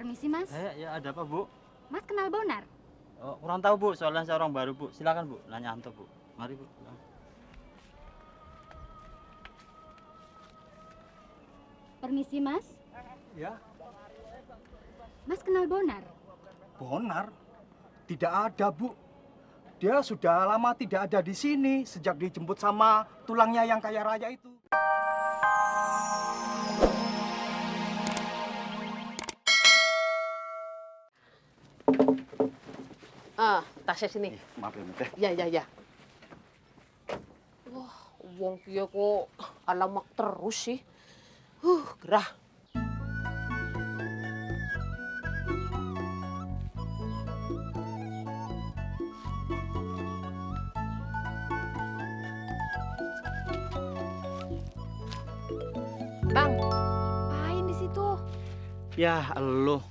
Permisi, Mas. Ya ada apa, Bu? Mas kenal Bonar? Oh, kurang tahu, Bu. Soalnya saya orang baru, Bu. Silakan, Bu. Nanya Anto, Bu. Mari, Bu. Permisi, Mas. Ya, Mas kenal Bonar? Bonar? Tidak ada, Bu. Dia sudah lama tidak ada di sini sejak dijemput sama tulangnya yang kaya raya itu. Tasnya sini. Maaf ya, Teh. Ya. Wah, wong kia kok alamak terus sih. Gerah. Bang, ngapain di situ? Ya, elo.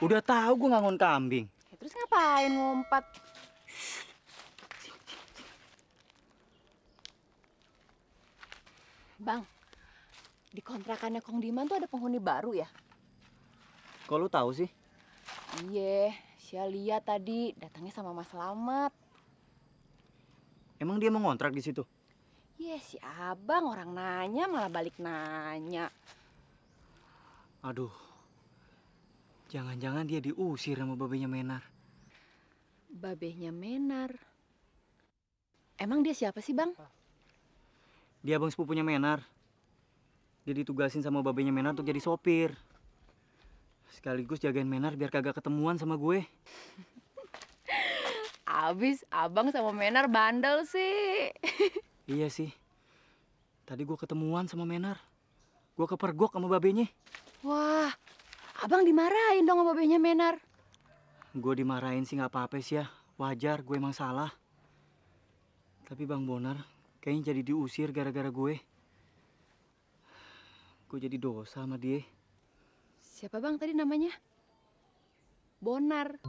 Udah tahu gue ngangon kambing. Ya, terus ngapain ngumpat? Bang, di kontrakannya Kong Diman tuh ada penghuni baru ya? Kok lu tahu sih? Iya, saya lihat tadi datangnya sama Mas Slamet. Emang dia mau ngontrak di situ? Iya, si abang orang nanya malah balik nanya. Aduh. Jangan-jangan dia diusir sama babenya Menar. Babehnya Menar. Emang dia siapa sih, Bang? Dia abang sepupunya Menar. Dia ditugasin sama babenya Menar untuk jadi sopir. Sekaligus jagain Menar biar kagak ketemuan sama gue. Abis abang sama Menar bandel sih. Iya sih. Tadi gue ketemuan sama Menar. Gue kepergok sama babenya. Wah, abang dimarahin dong sama babehnya Menar. Gue dimarahin sih nggak apa-apa sih ya. Wajar, gue emang salah. Tapi Bang Bonar kayaknya jadi diusir gara-gara gue. Gue jadi dosa sama dia. Siapa bang tadi namanya? Bonar.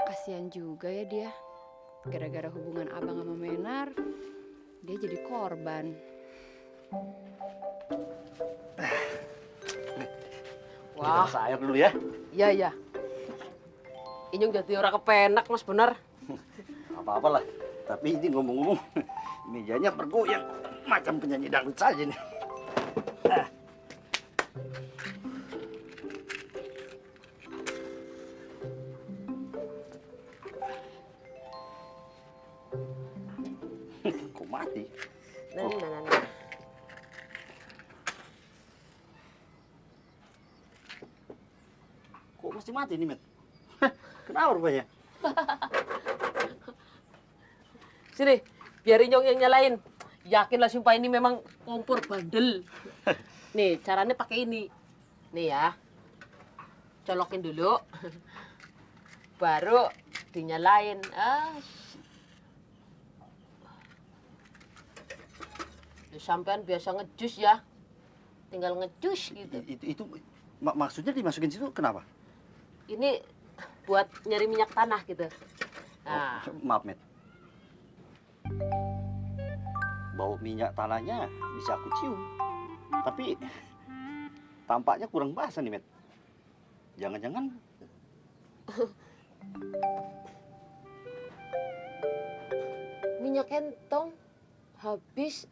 Kasihan juga ya dia. Gara-gara hubungan abang sama Menar, dia jadi korban. Wah, kita air dulu ya. Iya. Inyong jadi orang kepenak mas bener. Apa-apa lah. Tapi ini ngomong-ngomong, mejanya bergoyang macam penyanyi dangdut saja nih. Kok mati? Nah. Kok masih mati nih, Met? Kenapa rupanya? Sini, biar Inyong yang nyalain. Yakinlah sumpah ini memang kompor bandel. Nih, caranya pakai ini. Nih ya. Colokin dulu. Baru dinyalain. Sampean biasa ngejus ya. Tinggal ngejus gitu. Itu maksudnya dimasukin situ kenapa? Ini buat nyari minyak tanah gitu. Nah, Maaf, Met. Bau minyak tanahnya bisa aku cium. Tapi tampaknya kurang basah nih, Met. Jangan-jangan minyak kentong habis.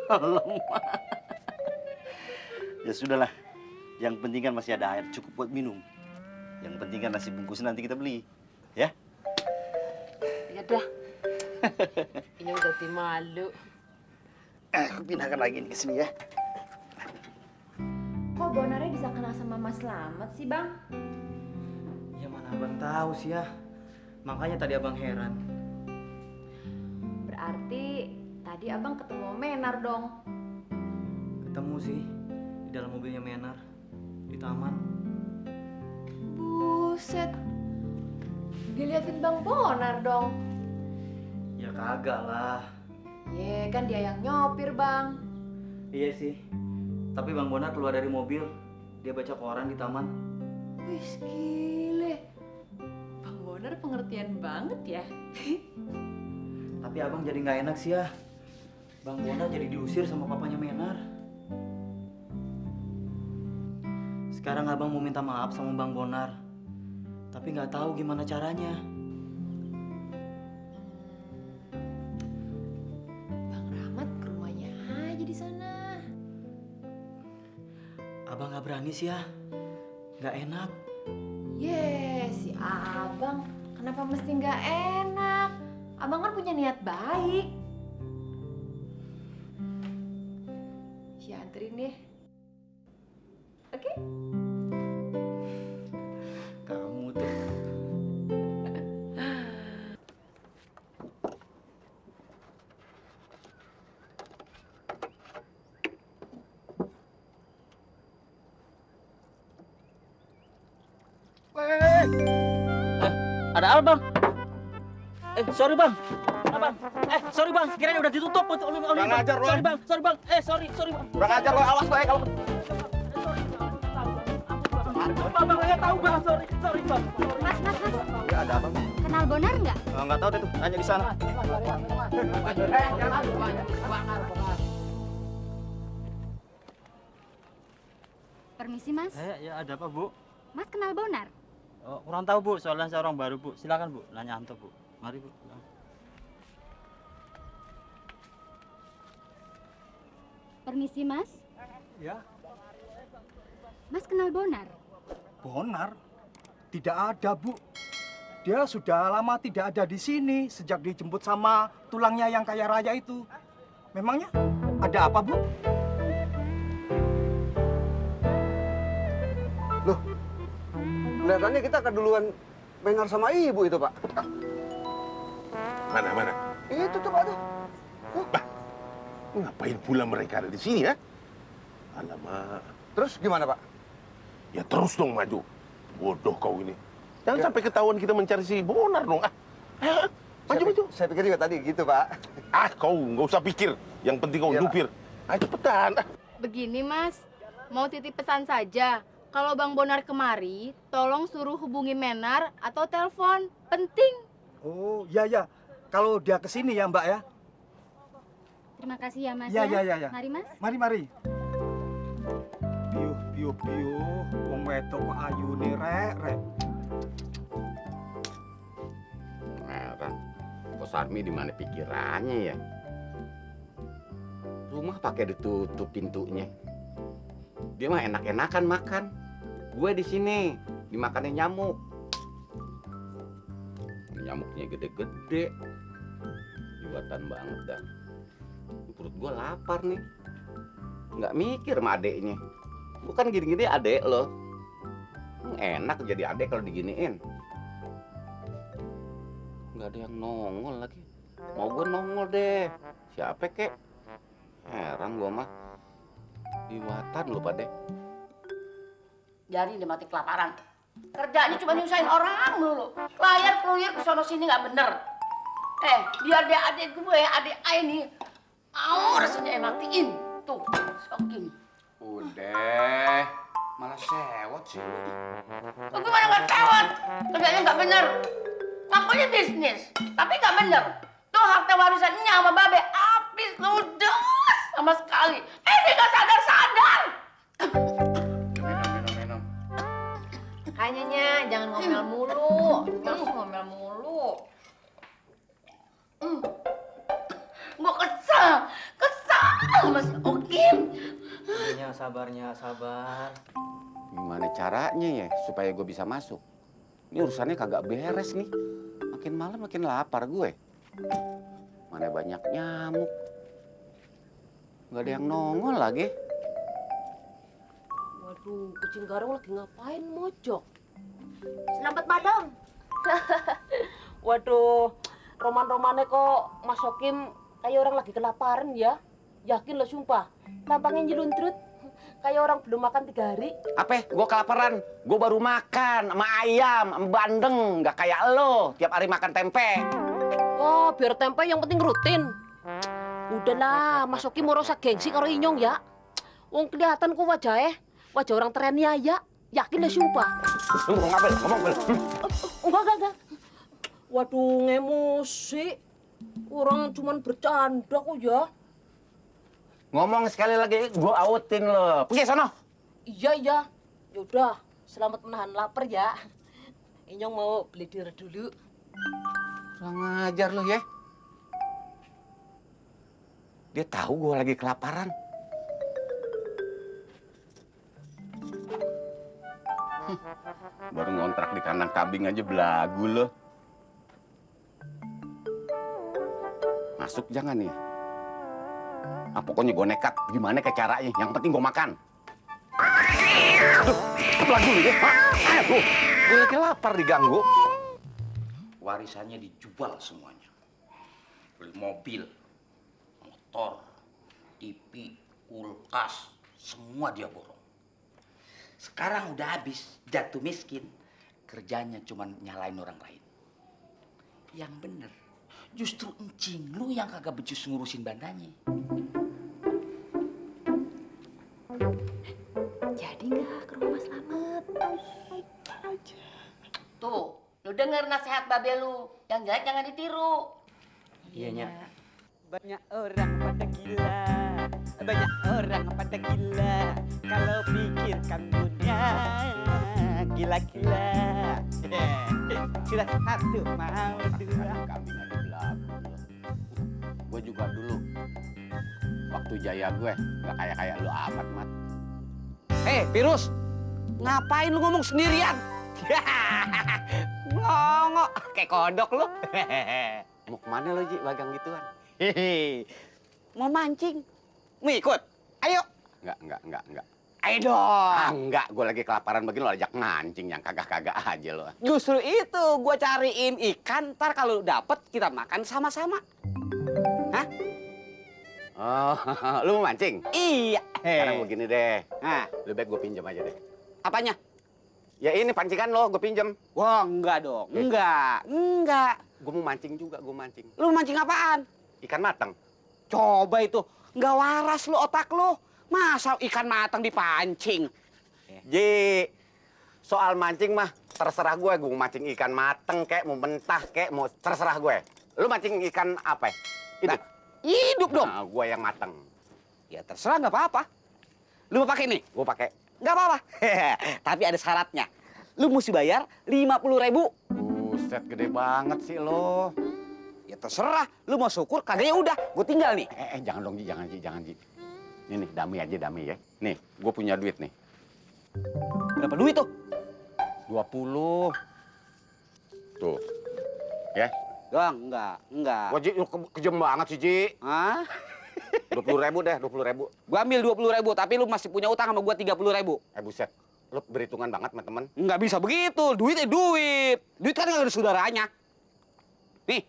lemah. Ya sudahlah. Yang penting kan masih ada air cukup buat minum. Yang penting kan nasi bungkus nanti kita beli. Ya? Ya dah. Ini udah malu. Aku pindahkan lagi nih ke sini ya. Kok Bonarnya bisa kenal sama Mas Slamet sih, Bang? Ya mana abang tahu sih ya. Makanya tadi abang heran. Berarti tadi Abang ketemu Menar dong. Ketemu sih di dalam mobilnya Menar di taman. Buset. Diliatin Bang Bonar dong. Ya kagak lah. Ye, kan dia yang nyopir, Bang. Iya sih. Tapi Bang Bonar keluar dari mobil, dia baca koran di taman. Wih, gile. Bang Bonar pengertian banget ya. Tapi abang jadi nggak enak sih ya. Bang Bonar jadi diusir sama papanya Menar. Sekarang abang mau minta maaf sama Bang Bonar. Tapi nggak tahu gimana caranya. Bang Rahmat ke rumahnya aja di sana. Abang nggak berani sih ya. Nggak enak. Si abang, kenapa mesti nggak enak? Abang kan punya niat baik. Si anterin deh. Oke? Kamu tuh. Ada apa, Bang? Sorry, Bang. Abang. Sorry, Bang. Kirain udah ditutup. Kurang ajar lo. Sorry, Bang. Sorry, Bang. Sorry, Bang. Kurang ajar lo, awas lo ya kalau... Bang, nggak tahu, Bang. Sorry, Bang. Mas. Ya, ada apa? Kenal Bonar nggak? Nggak tahu deh tuh, tanya di sana. Permisi, Mas. Ya ada apa, Bu? Mas kenal Bonar? Oh, kurang tahu, Bu. Soalnya saya orang baru, Bu. Silakan, Bu. Nanya Anto, Bu. Mari, Bu. Permisi, Mas. Ya, Mas kenal Bonar? Bonar? Tidak ada, Bu. Dia sudah lama tidak ada di sini sejak dijemput sama tulangnya yang kaya raya itu. Memangnya ada apa, Bu? Kelihatannya kita keduluan Benar sama ibu itu, Pak. Mana? Itu tuh, Pak tuh. Ngapain pula mereka ada di sini ya? Alamak. Terus gimana, Pak? Ya terus dong maju. Bodoh kau ini. Jangan sampai ketahuan kita mencari si Bonar dong. Maju. Saya pikir juga tadi gitu, Pak. Kau nggak usah pikir. Yang penting kau Iya, nyupir. Cepetan. Begini, Mas. Mau titip pesan saja. Kalau Bang Bonar kemari, tolong suruh hubungi Menar atau telepon. Penting. Oh, ya. Kalau dia ke sini ya, Mbak ya. Terima kasih ya, Mas. Ya. Mari, Mas. Mari. Piuh. Wong wedok kok ayune rek. Heran, Bos Armi di mana pikirannya ya? Rumah pakai ditutup pintunya. Dia mah enak-enakan makan. Gue di sini dimakannya nyamuk. Nyamuknya gede-gede. Liwatan banget dah. Perut gue lapar nih. Nggak mikir sama adeknya. Bukan gini-gini adek lo. Enak jadi adek kalau diginiin. Nggak ada yang nongol lagi. Mau gue nongol deh. Siapa kek? Heran gue mah. Liwatan lo Pak. Jadi dia mati kelaparan. Kerjanya cuma nyusahin orang mulu. Layar keluyur ke sono sini nggak bener. Biar dia adik gue, adik Ai nih. Rasanya enakin. Tuh, sokin. Udah. Malah sewot sih lu. Tuh gimana nggak sewot? Kerjanya nggak bener. Ngakunya bisnis, tapi nggak bener. Tuh harta warisannya sama babe habis ludes sama sekali. Dia nggak sadar-sadar. Minum. Kayaknya jangan ngomel mulu. Langsung ngomel mulu. Gue kesel sama si Okim. Sabar. Gimana caranya ya supaya gue bisa masuk? Ini urusannya kagak beres nih. Makin malam makin lapar gue. Mana banyak nyamuk. Gak ada yang nongol lagi. Waduh, kucing garong lagi ngapain mojok? Selamat malam. Waduh, roman-romannya kok Mas Okim kayak orang lagi kelaparan ya? Yakin lo sumpah. Tampangnya nyeluntrut kayak orang belum makan 3 hari. Apa? Gue kelaparan. Gue baru makan sama ayam, sama bandeng. Gak kayak lo, tiap hari makan tempe. Oh, biar tempe yang penting rutin. Udahlah, Mas Okim mau rosak gengsi karo Inyong ya. Wong kelihatan kok wajah orang terennya ya. Yakin lah sumpah. Lu ngomong apa? Ngomong. Enggak. Waduh, emosi. Orang cuman bercanda kok ya. Ngomong sekali lagi, gue outin lo. Pergi sono. Iya. Yaudah, selamat menahan lapar ya. Inyong mau beli diri dulu. Kurang ajar lo ya. Dia tahu gue lagi kelaparan. Baru ngontrak di kandang kambing aja belagu lo. Masuk jangan nih. Ah, pokoknya gue nekat. Gimana ke caranya? Yang penting gue makan. Aduh, sebelah dulu ya. Aduh, gue lagi lapar diganggu. Warisannya dijual semuanya. Beli mobil, motor, TV, kulkas, semua dia borong. Sekarang udah habis, jatuh miskin. Kerjanya cuma nyalain orang lain. Yang bener, justru encing lu yang kagak becus ngurusin bandanya. Jadi nggak ke rumah Mas Slamet? Tuh, lu denger nasihat babe lu. Yang jelek jangan ditiru. Iya, Nya. Banyak orang pada gila, banyak orang pada gila. Kalau pikirkan dunia gila-gila. Sudah satu mau dua. Kambing aja belagu. Gue juga dulu, waktu jaya gue, gak kayak lu amat, Mat. Virus, ngapain lu ngomong sendirian? Ngongok, kayak kodok lu. Mau kemana lo, Ji, bagang gituan? Mau mancing, mau ikut? Ayo. Enggak. Ayo dong. Ah, enggak, gue lagi kelaparan begini lo ajak mancing yang kagak-kagak aja lo. Justru itu gue cariin ikan, ntar kalau dapet kita makan sama-sama. Hah? Oh, lu mau mancing? Iya. Sekarang begini deh. Nah, Lebih baik gue pinjam aja deh. apanya? Ya ini pancingan lo, gue pinjam. Wah, enggak dong. Enggak. Gue mau mancing juga, gue mancing. Lu mancing apaan? Ikan matang. Coba itu. Nggak waras lu otak lu. Masa ikan matang dipancing? Ji, soal mancing mah terserah gue mau mancing ikan mateng kek, mau mentah kek, mau terserah gue. Lu mancing ikan apa? Itu. Nah, hidup dong. Nah, gue yang mateng. Ya terserah nggak apa-apa. Lu mau pakai nih? Gue pakai. Nggak apa-apa. Tapi ada syaratnya. Lu mesti bayar 50.000. Buset, gede banget sih lo. Ya terserah. Lu mau syukur kagak ya udah. Gue tinggal nih. Jangan dong, Ji, jangan, Ji. Nih, damai aja, damai ya. Nih, gue punya duit nih. Berapa duit tuh? 20. Tuh. Ya. Dong, enggak. Wah, Ji, lu kejam banget sih, Ji. Hah? 20.000 deh, 20.000. Gua ambil 20.000, tapi lu masih punya utang sama gua 30.000. Buset. Lu berhitungan banget sama temen. Nggak bisa begitu. Duit duit. Duit kan nggak ada saudaranya. Nih.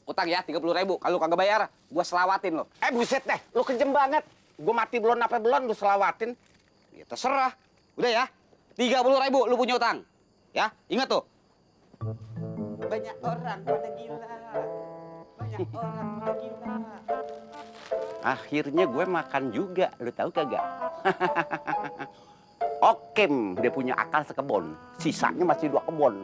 Utang ya 30.000. Kalau kagak bayar, gua selawatin lo. Buset deh. Lu kejam banget. Gua mati belum apa belum lu selawatin. Ya terserah. Udah ya. 30.000 lu punya utang. Ya, ingat tuh. Banyak orang pada gila. Banyak orang pada gila. Akhirnya gue makan juga, lu tahu kagak? Okem, dia punya akal sekebon, sisanya masih 2 kebon.